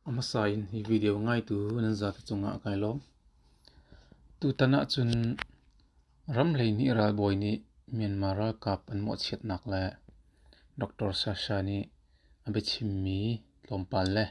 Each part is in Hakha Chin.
A hmasa in hi video ngaitu nan zate cungah kai lawm. Tutan ahcun ramhleihnih ralbawi nih Myanmar ralkap an mawhchiatnak le Dr. Sasha nih a biachimmi tlawmpal le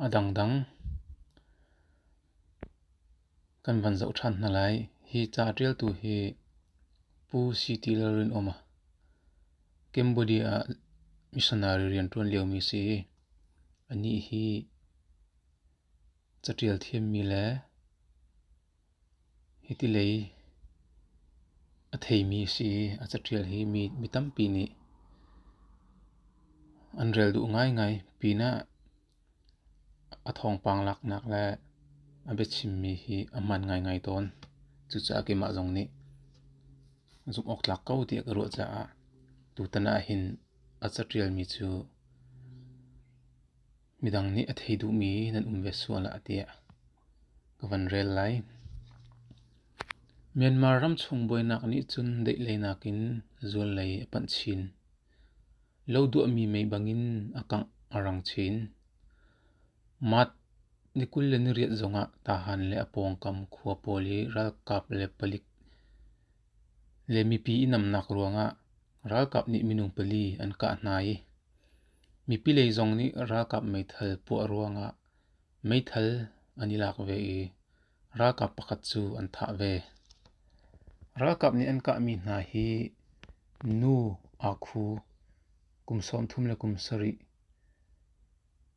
a dangdang kan van zoh ṭhan hna lai. Hi ca ṭialtu hi Pu C.T. Lalrinawma, Cambodia ah missionary rian ṭuan liomi a si i anih hi caṭial thiammi le hiti lei a theimi a si i a caṭial hi mi tampi nih an rel duh ngaingai pinah a thawngpang laknak le a biachimmi hi a hmaan ngaingai tawn. Cucaah keimah zong nih zumh awk tlak ko tiah ka ruah caah tutan ah hin a caṭialmi cu midang nih a thei duhmi nan um ve sual ah tiah ka van rel lai. Myanmar ramchung buainak nih cun deih nakin zual lei a panh chin. Lo duahmi mei bangin a kangh a rang chin. Mat ni 28 zongah Tahan le a pawngkam khua pawl i ralkap le palik le mipi i namnak ruangah ralkap nih minung pali an kah hna i mipi lei zong nih ralkap meithal puah ruangah meithal an i lak ve i ralkap pakhat cu an thah ve. Ralkap nih an kahmi hna hi nu aa khu kum 30 le kum 7,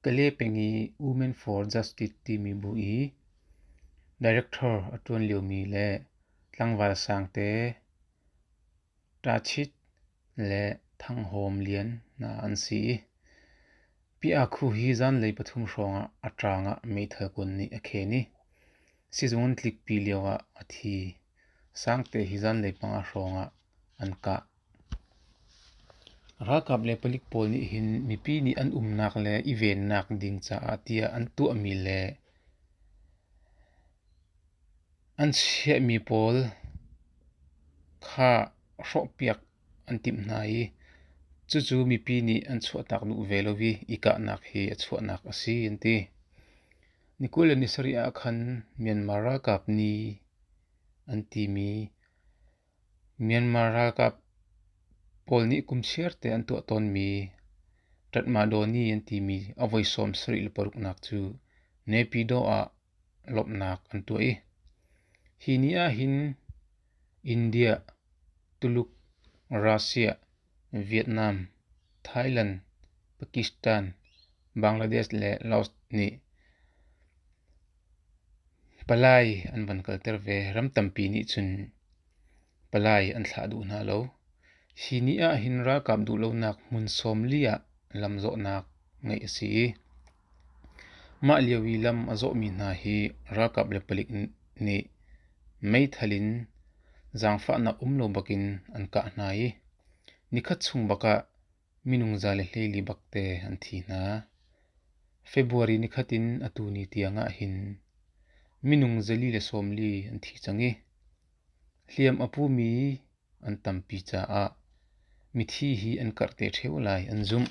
Kale peng i Women for Justice timi bu i director a ṭuan liomi le tlangval sangte Ṭachit le Thanghawm Lian hna an si. Pi Aa Khu hi zanlei pathum hrawngah a ṭaang ah meithal kuan nih a khen i sizung an tlikpi lioah a thi. Sangte hi zanlei panga hrawngah an kah. Ralkap le palik pawl nih hin mipi nih an umnak le i vennak ding caah tiah an tuahmi le an chiahmi pawl kha hrawhpiak an timh hna i cucu mipi nih an chuahtak duh ve lo i i kahnak hi a chuahnak a si an ti. Ni 27 ah khan Myanmar ralkap ni an timi Myanmar ralkap pawl nih kum chiarte an tuah tawnmi Tatmadaw-ni an timi a voi 76 nak cu Naypyidaw ah lawmhnak an tuah i hi ni ahhin India, Tuluk, Russia, Vietnam, Thailand, Pakistan, Bangladesh le Laos nih Palai an van kalter ve. Ram tampi nih cun palai an thlah duh hna lo. Hi ni ahhin ralkap duhlonak hmun 40 ah lamzawhnak ngeih a si i mah lio i lam a zawhmi hna hi ralkap le palik nih meithal in zaangfahnak um lo bakin an kah hna i nikhat chung bakah minung 124 bakte an thi hna. February nikhat in atu ni tiang ahhin minung 440 an thi cang i hliam a pumi an tampi caah mithi hi an karh te ṭheo lai an zumh.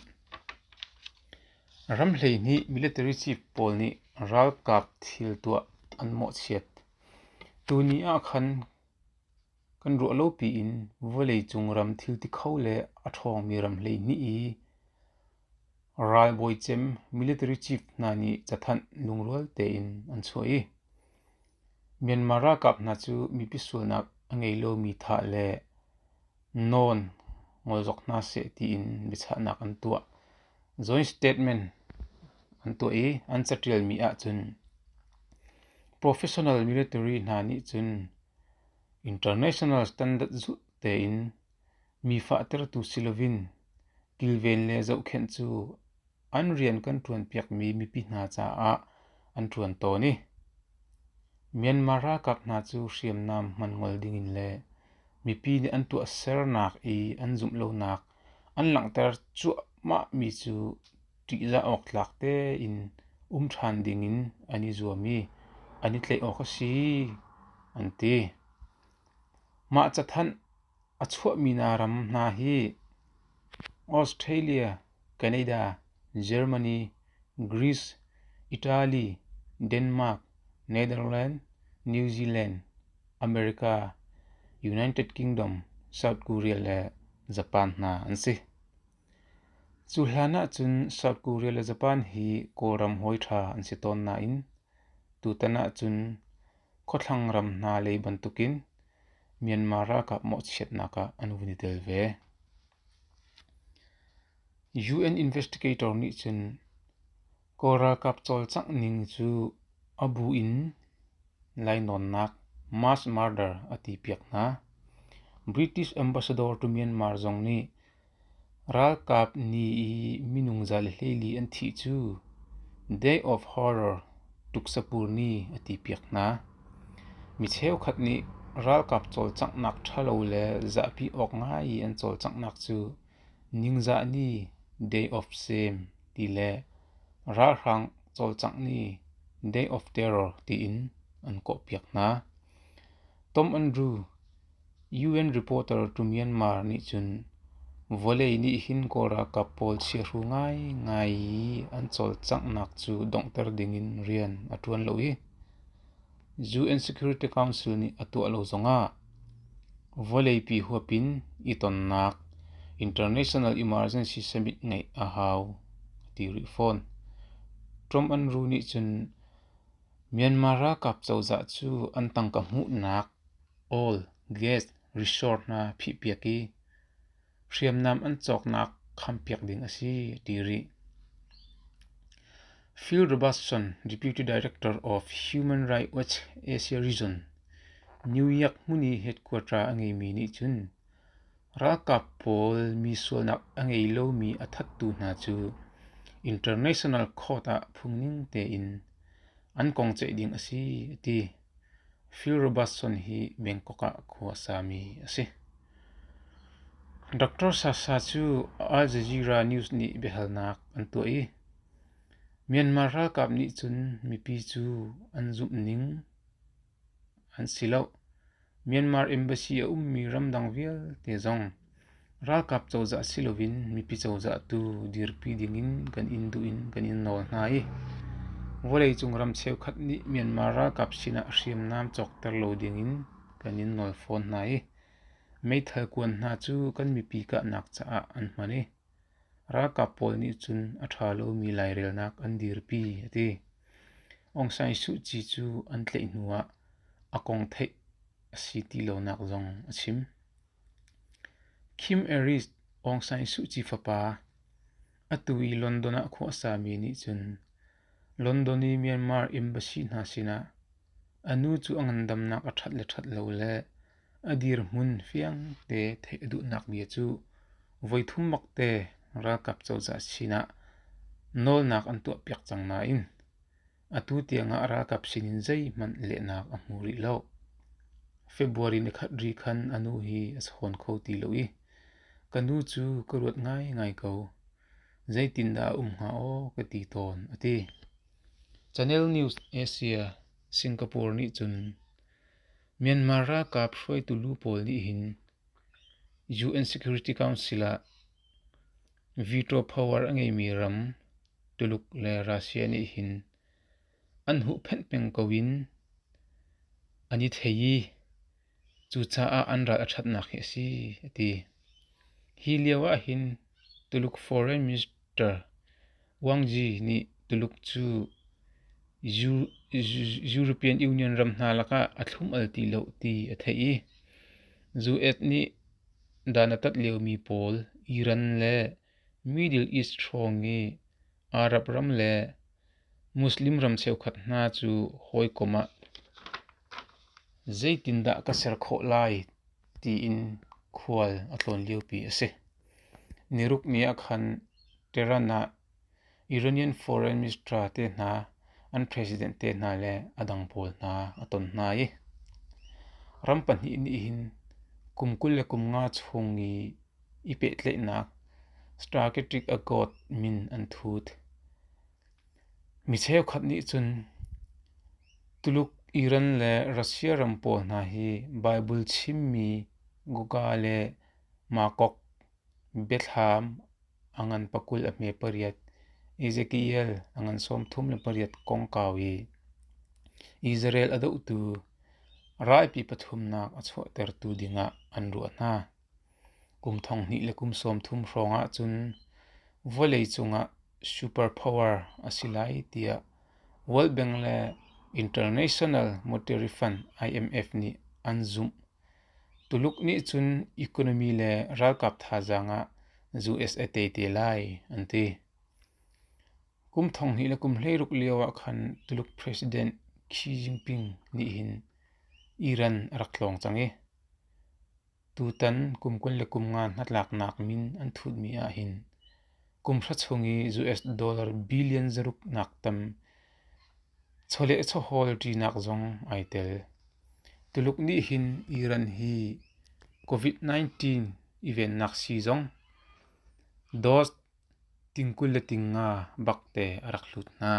Ram 12 military chief pawl nih ralkap thil tuah an mawhchiat. Tuni ah khan kan ruah lo piin vawleicung ram thil ti kho le a ṭhawngmi ram 12 i ralbawi cem military chief hna nih cathanh lungrual tein an chuah i Myanmar ralkap hna cu mipi sualnak a ngei lomi thah le nawn ngolzok hna seh tiin biachahnak an tuah. Joint statement an tuah i an caṭialmi ahcun professional military hna nih cun international standard zulh tein mi fahtertu si loin kilven le zohkhenh cu an rian kan ṭuanpiakmi mipi hna caah an ṭuan tawn i Myanmar ralkap hna cu hriamnam hman ngol dingin le mipi nih an tuahsernak i an zumh lonak an langhter cuahmahmi cu ṭihzah awk tlak tein um ṭhan dingin an i zuam i an i tlaih awk a si, an ti. Mah cathanh a chuahmi hna ram hna hi Australia, Canada, Germany, Greece, Italy, Denmark, Netherlands, New Zealand, America, United Kingdom, South Korea le Japan hna an si. Cu hlan ahcun South Korea le Japan hi Kawlram hawi ṭha an si tawn nain tutan ahcun khuathlang ram hna lei bantukin Myanmar ralkap mawhchiatnak ah an vun i tel ve. UN investigator nih cun Kawl ralkap cawlcangh ning cu a bu in lainawnnak mass murder a ti piak hna. British ambassador to Myanmar zong nih ralkap ni i minung 124 an thih cu Day of Horror tuksapur ni a ti piak hna. Mi cheukhat nih ralkap cawlcanghnak ṭhalo le zahpi awk ngai i an cawlcanghnak cu ningzah ni Day of Shame ti le ralhrang cawlcangh ni Day of Terror tiin an kawhpiak hna. Tom Andrew, UN reporter to Myanmar nih cun vawlei nih hin Kawl ralkap pawl chiahru ngaingai i an cawlcanghnak cu donghter dingin rian a ṭuan lo i UN Security Council nih a tuah lo zongah vawleipi huap in i tonnak International Emergency Summit ngeih a hau a ti rih fawn. Trump Andrew nih cun Myanmar ralkap cozah cu an tangka hmuhnak oil, gas, resort hna phihpiak i hriamnam an cawknak khampiak ding a si a ti rih. Phil Robertson, Deputy Director of Human Rights Watch Asia Region, New York hmun i headquarter a ngeimi nih cun ralkap pawl mi sualnak a ngei lomi a thattu hna cu International Court ah phungning tein an kong ceih ding a si a ti. Phil Robertson hi Bangkok ah khua a sami a si. Dr. Sasa cu Al Jazeera News nih biahalnak an tuah i Myanmar ralkap nih cun mipi cu an zumh ning an si lo. Myanmar embassy a ummi ramdang vialte zong ralkap cozah si loin mipi cozah tu dirpi dingin kan in duh in kan in nawl hna i vawleicung ram cheukhat nih Myanmar ralkap sinah hriamnam cawkter lo dingin kan in nawl fawn hna i meithal kuan hna cu kan mipi kahnak caah an hman i ralkap pawl nih cun a ṭha lomi lairelnak an dirpi a ti. Aung San Suu Kyi cu an tlaih hnuah a kong theih a si ti lonak zong a chim. Kim Aris, Aung San Suu Kyi fapa, atu i London ah khua a sami nih cun London i Myanmar embassy hna sinah a nu cu a ngandamnak a ṭhat le ṭhat lo le a dirhmun fiangte theih a duhnak bia cu voithum bakte ralkap cozah sinah nawlnak an tuahpiak cang nain atu tiangah ralkap sinin zeihmanh lehnak a hmu rih lo. February nikhat ri khan a nu hi a chawn kho ti lo i ka nu cu ka ruat ngaingai ko. Zeitindah a um hnga aw ka ti tawn a ti. Channel News Asia Singapore nih cun Myanmar ralkap hruaitu lu pawl nih hin UN Security Council ah veto power a ngeimi ram Tuluk le Russia nih hin an huhphenh peng ko in an i thei i cucaah an ral a ṭhatnak hi a si a ti. Hi lio ah hin Tuluk Foreign Minister Wang Yi nih Tuluk cu European Union ram hna lakah a thlum-al ti lo ti a theih i US nih dan a tat liomi pawl Iran le Middle East hrawng i Arab ram le Muslim ram cheukhat hna cu hawikom ah zeitindah ka ser khawh lai tiin khual a tlawn liopi a si. Niruk ni ah khan Tehran ah Iranian Foreign Minister te hna, an president te hna le a dang pawl hna a ton hna i ram pahnih nih hin kum 25 chung i i pehtlaihnak Strategic Accord min an thut. Mi cheukhat nih cun Tuluk, Iran le Russia ram pawl hna hi Baibal chimmi Goga le Magog biathlam a ngan pakul a hme pariat Ezekiel a ngan 38 kongkau i Israel a dohtu ralpi pathumnak a chuahtertu dingah an ruah hna. Kum 2030 hrawng ahcun vawleicung ah superpower a si lai tiah World Bank le International Monetary Fund IMF nih an zumh. Tuluk nih cun economy le ralkap thazaang ah US a tei te lai an ti. Kum 2016 lio ah khan Tuluk President Xi Jinping nih hin Iran a rak tlawng cang i tutan kum 25 hnatlaknak min an thutmi ahhin kum hra chung i US dollar billion zaruk nak tam chawleh chawhawl ṭinak zong ai tel. Tuluk nih hin Iran hi COVID-19 i vennak sii zong dose ting 25 bakte a rak hlut hna.